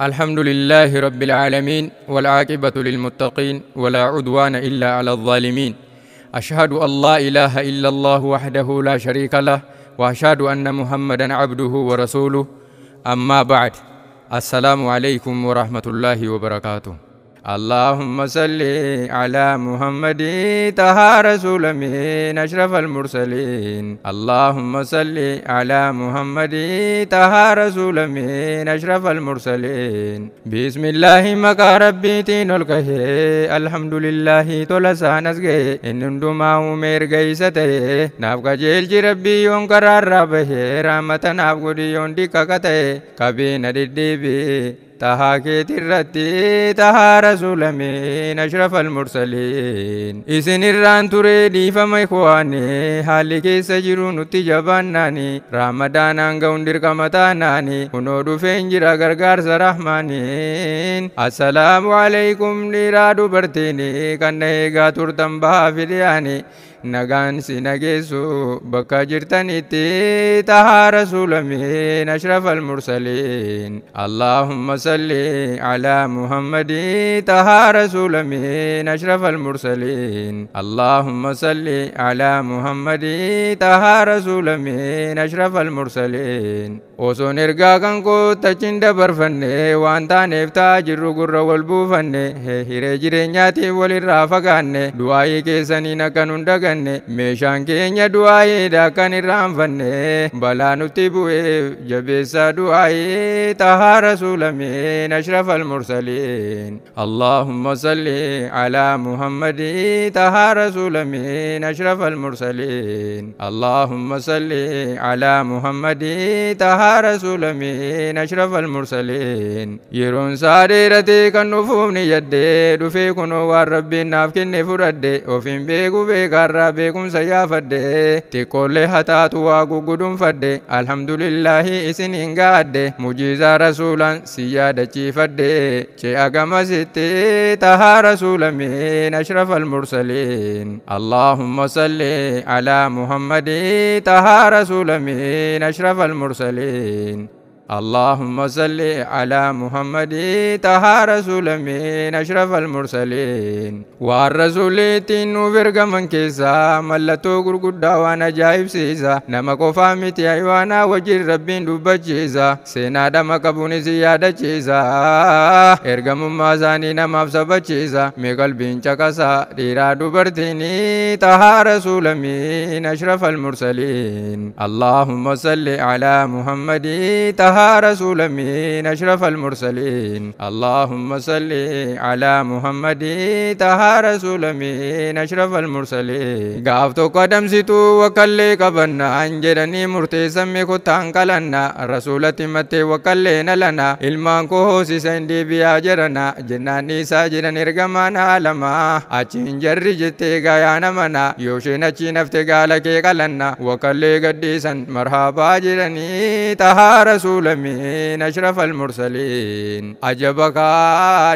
الحمد لله رب العالمين والعاقبة للمتقين ولا عدوان إلا على الظالمين. أشهد أن لا إله إلا الله وحده لا شريك له وأشهد أن محمدا عبده ورسوله. أما بعد، السلام عليكم ورحمة الله وبركاته. اللهم صل على محمد طه رسول من أشرف المرسلين. اللهم صل على محمد طه رسول من أشرف المرسلين. بسم الله مكا ربي تنولكه الحمد لله تلسانسجه إن دما عمر جيسته نافك جيل ربي ينكر ربه رحمة نافك يندي ككته كبين الدبي طه كترتي طه رسول من أشرف المرسلين. إسن الران تريدي فما إخواني حالي كيس جرون تجباناني رمضان أنغون دركمتاناني ونودو فنجرا غرغار سرحمانين. السلام عليكم نيرادو برتيني كنه غاتور تنبا فيدياني nagaan si nageessu bakka jirtanitti tahaa rasuula min ashraf almursaliin. Allahumma salli ala Muhammadi tahaa rasuula min ashraf almursaliin. Allahumma salli ala Muhammadi tahaa rasuula min ashraf almursaliin. Osoon ergaa kan koottachiin dabarfanne waan taaneef ta'aa jirru gurra wal buufanne hiree jireenyaatiif walirraa fagaanne du'aayii keessaniin akka nun daganne meeshaan keenya du'aayiidha kan irraanfanne balaa nutti bu'eef jabeessaa du'aayii tahaa rasuula min ashraf almursaliin. Allahumma salli ala Muhammadi tahaa rasuula min ashraf almursaliin. Allahumma salli ala Muhammadi tahaa رسول من أشرف المرسلين. يرون سادرتي كنفوم يدي دفي كنو والرب نافكن فرد وفين بيكو بيكار بيكم سيافد تقول حتى تواغو قدوم فد الحمد لله إسنين قاد مجيزة رسولا سيادة فد أقام ستي تها رسول من أشرف المرسلين. اللهم صل على محمد تها رسول من أشرف المرسلين. اللهم صل على محمد طه رسول من أشرف المرسلين. والرسول تنو فرقمن كيسا ملتو غرغدا وانا جايب سيسا نما قفا متي ايوانا وجر ربين دبچيسا سينا دما قبوني زيادة چيسا ارغم ما زاني نما سبچيسا مي قلبين چكسا ديرا دبرتيني طه رسول من أشرف المرسلين. اللهم صل على محمد طه رسول من أشرف المرسلين. اللهم صل على محمد طه رسول من أشرف المرسلين. غافتو قدم ستو وكلي قبنا أنجرني مرتسم كتان قلنا رسولة متي وكلينا لنا ilmaan koo hoosisan deebi'aa jirana jennaan isaa jiran ergamaan alamaa achiin jarri jettee gaayaa mana yoosheen achiin hafte gaala kee qalanna wakallee gadhiisan marhaabaa jedhanii tahaa rasuula من أشرف المرسلين. أجبك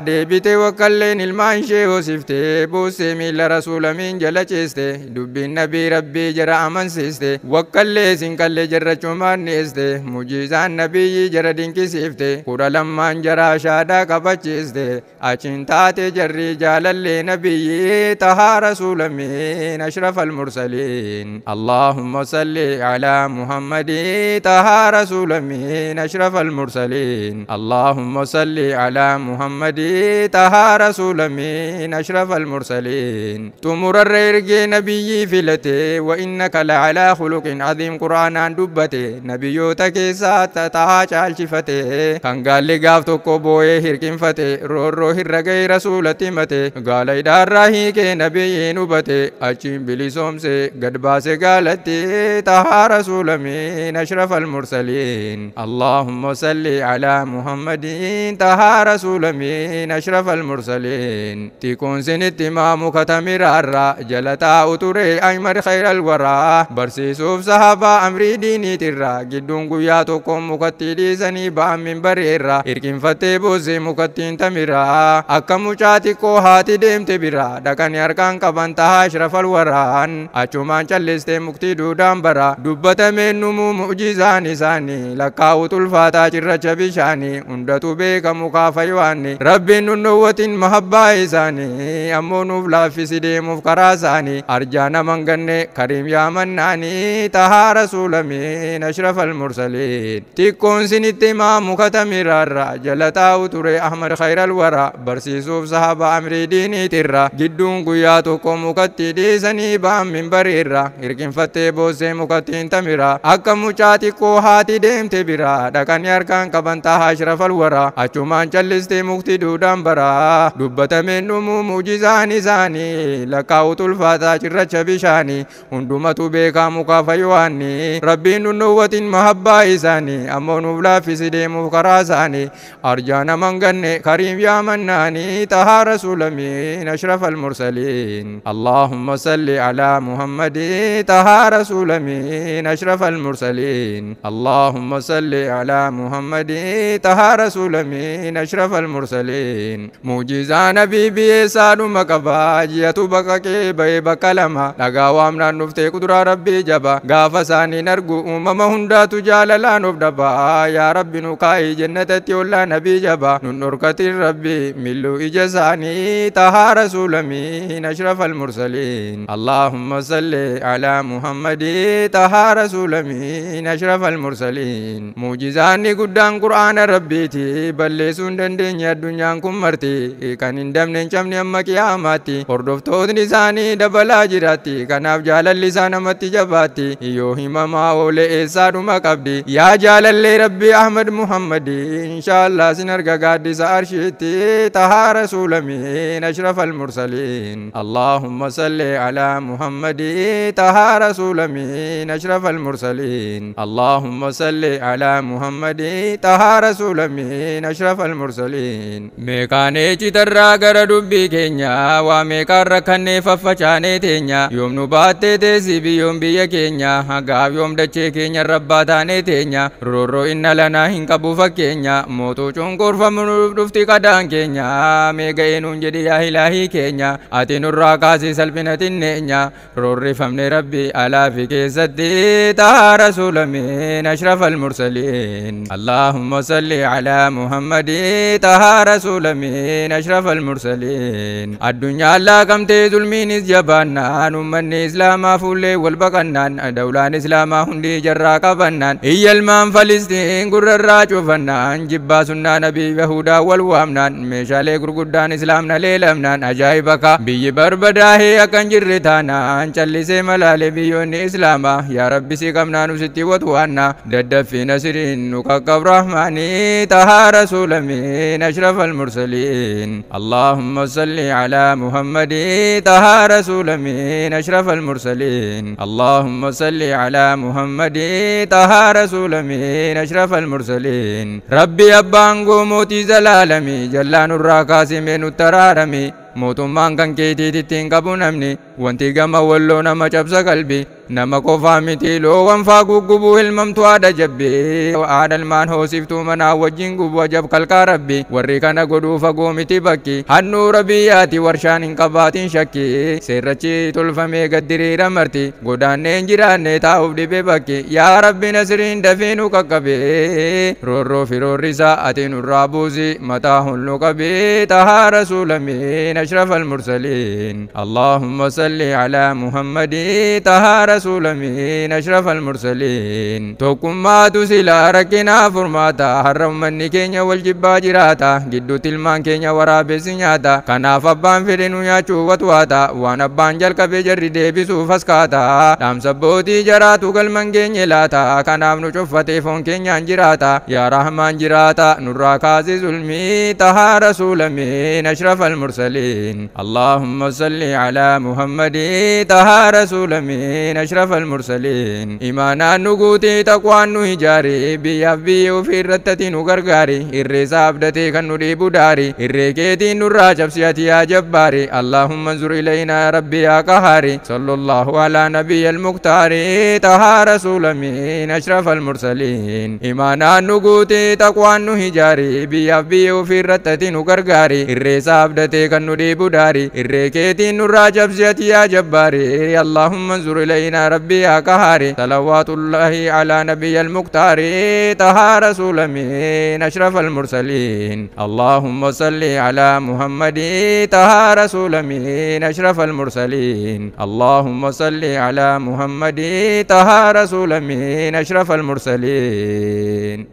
ديبتي وكلين المان شي وصفتي بوسي ميل رسول من جلچستي دبي النبي ربي جرى أمن سيستي وكلي سنكلي جرى چمان نيستي مجيزان نبي جرى دينكي سيفتي قرى لمان جرى شادا كبچستي أچين تاتي جري جالل نبي تها رسول من أشرف المرسلين. اللهم صل على محمد تها رسول من أشرف المرسلين. اللهم صل على محمد طه رسول من أشرف المرسلين. تمر الرئيس نبي فلتي وإنك لعلى خلق عظيم قرآن دبتي نبيوتك سات طه شالشفتي كان قال لي قافتو كوبوي هركين فتي رورو هرقي رسولتي متي قال إدار راهيك نبي نبتي أجين بلي سومسي قد باسي قالتي طه رسول من أشرف المرسلين. اللهم صل على محمد طه رسول من أشرف المرسلين. تكون سنت إمام ختم الرا جلتا أتري أمر خير الورى برسيسوف صحابة أمري ديني ترى جدون قياتكم مكتلي سني بام من بريرا إركن فتي بوزي مكتين تمرا أكم شاتكو هاتي ديم تبرا دكان يركان كبان طه أشرف الوران أچومان چلستي مكتي دودان برا دبت من نمو معجزان ساني لكاو Tulfaataa cirracha bishaanii hundatu beekamu kaafa yohaanni rabbiin nunnoowwatiin mahabbaa isaanii ammoo nuuf laaffisi deemuuf karaa isaanii arjaa naman ganne kariim yaamannaanii tahaa rasuulamiin ashrafal mursaliin xiqqoon sinitti himaa muka tamiraarra jala taa'u ture Ahmad khayral wara barsiisuuf sahaba amrii diiniitirra gidduun guyyaa tokko mukatti dhiisanii ba'an minbariirra hirkinfattee boossee mukattiin tamira akka mucaa xiqqoo haati deemte bira dhaqanii harkaan qaban tahaa ashrafal wara achumaan callistee mukti duudhaan bara dubbatameen dhumuu muujizaan isaanii lakkaa'u tulfaataa cirracha bishaanii hundumatu beekaa mukaafa yohaanni rabbiin nunnoowwatiin mahabbaa isaanii ammoo nuuf laaffisi deemuuf karaa isaanii arjaa naman ganne kariim yaamannaanii tahaa rasuulamiin ashrafal mursaliin allahumma salli alaa muhammadi tahaa rasuulamiin ashrafal mursaliin allahumma salli alaa muhammadi tahaa rasuulamiin ashrafal mursaliin muujizaa nabii biyyeessaa dhuma qabaa ji'atu baqaqee ba'ee bakka lama dhagaa waamnaan dhuftee kuduraa rabbii jaba gaafa isaaniin argu uumama hundaatu jaalalaan of dhabaa yaa rabbi nu kaa'ii jannatatti ollaa nabii jaba nun dhorkatin rabbi milluu ija isaanii tahaa rasuulamiin ashrafal mursaliin allahumma salli alaa muhammadi tahaa rasuulamiin ashrafal mursaliin muujizaanni guddaan qur'aana rabbiiti balleessuu hin dandeenye addunyaan kun marti kan hin dabne hin cabne amma qiyaamaatti hordoftootni isaanii dabalaa jiraatti kanaaf jaalalli isaa namatti jabaatti yoo himamaa oole eessaa dhuma qabdi yaa jaalallee rabbi Ahmad Muhammadi inshaallah sin arga gaaddisa arshiitti tahaa rasuulamiin ashrafal mursaliin allahumma salli alaa muhammadi tahaa rasuulamiin ashrafal mursaliin allahumma salli alaa muhammadi tahaa rasuulamiin ashrafal mursaliin meeqaanee citarraa gara dubbii keenya waa meeqaan rakkannee faffacaanee teenya yoom nu baattee teessi biyyoon biyya keenya hagaaf yoom dachee keenya rabbaa taanee teenya roorroo inna lanaa hin qabu fakkeenya mootuu cunqurfamu nuuf dhufti qadaan keenya meeqa eenuun jedhi yaa ilaahii keenya ati nurraa kaasii salphina xinneenya roorrifamne rabbi alaa fi keessatti tahaa rasuulamiin ashrafal mursaliin allahumma salli alaa muhammadi tahaa rasuulamiin ashrafal mursaliin addunyaa laakamtee zulmiinis jabaannaan ummanni islaamaa fuullee wal baqannaan dawlaan islaamaa hundi jarraa qabannaan iyyalmaan falistiin gurrarraa cufannaan jibbaa sunnaa nabii yahudaa wal waamnaan meeshaalee gurguddaan islaamna leelamnaan ajaa'iba ka biyyi barbadaahee akkan jirre taanaan callisee malaalee biyyoonni islaamaa yaa rabbi si qabnaa nu sitti watwaanna daddaffii nasiriin nu qaqqab rahmaanii tahaa rasuulamiin ashrafal mursaliin allahumma salli alaa muhammadi tahaa rasuulamiin ashrafal mursaliin allahumma salli alaa muhammadi tahaa rasuulamiin ashrafal mursaliin rabbi abbaan goomotii zalaalamii jallaa nurraa kaasimee nutti araarami mootummaan kan keetiititti hin qabu namni wanti gama walloo nama cabsa qalbi nama qofaa miti loowwan faa guggubuu ilmamtu haadha jabbi haadha ilmaan hoosiftuu manaa wajjin gubu ajab kalqaa rabbi warri kana godhuu fagoo miti bakki handhuura biyyaati warshaan hin qabaatin shakki seerrachi tolfamee gaddiriira marti godaannee hin jiraanne taa'uuf dhibe bakki yaa rabbi nasriin dafii nu qaqqabe roorroo fi roorrisaa ati nurraa buusi mataa hullu qabi tahaa rasuulamiin ashrafal mursaliin allahumma salli alaa muhammadi tahaa rasuulamiin ashrafal mursaliin tokkummaatu silaa rakkinaa furmaata har'a ummanni keenya wal jibbaa jiraata gidduutti ilmaan keenya waraabessi nyaata kanaaf abbaan fedhe nu nyaachuu watwaata waan abbaan jalqabe jarri deebisuuf as kaata dhaamsa abbootii jaraatu galman keenya laata kanaaf nu cuffatee foon keenyaan jiraata yaa rahmaan jiraata nurraa kaasi zulmii tahaa rasuulamiin ashrafal mursaliin allahumma salli alaa muhammadi tahaa rasuulamiin ashrafal mursaliin imaanaan nu guutii taqwaan nu ijaari biyyaaf biyya ofii irratti ati nu gargaari irreesaa abdatee kan nu dhiibu daari irree keetiin nurraa cabsi ati yaa jabbaari allahumma anzur ilaynaa rabbi yaa qahaari sallallahu alaa nabiyya almuktaari tahaa rasuulamiin ashrafal mursaliin imaanaan nu guutii taqwaan nu ijaari biyyaaf biyya ofii irratti ati nu gargaari irreesaa abdatee kan nu dhiibu daari irree keetiin nurraa cabsi ati يا جباري، اللهم انظر إلينا ربي يا قهاري. صلوات الله على نبي المختار، طه رسول من أشرف المرسلين. اللهم صل على محمد، طه رسول من أشرف المرسلين. اللهم صل على محمد، طه رسول من أشرف المرسلين.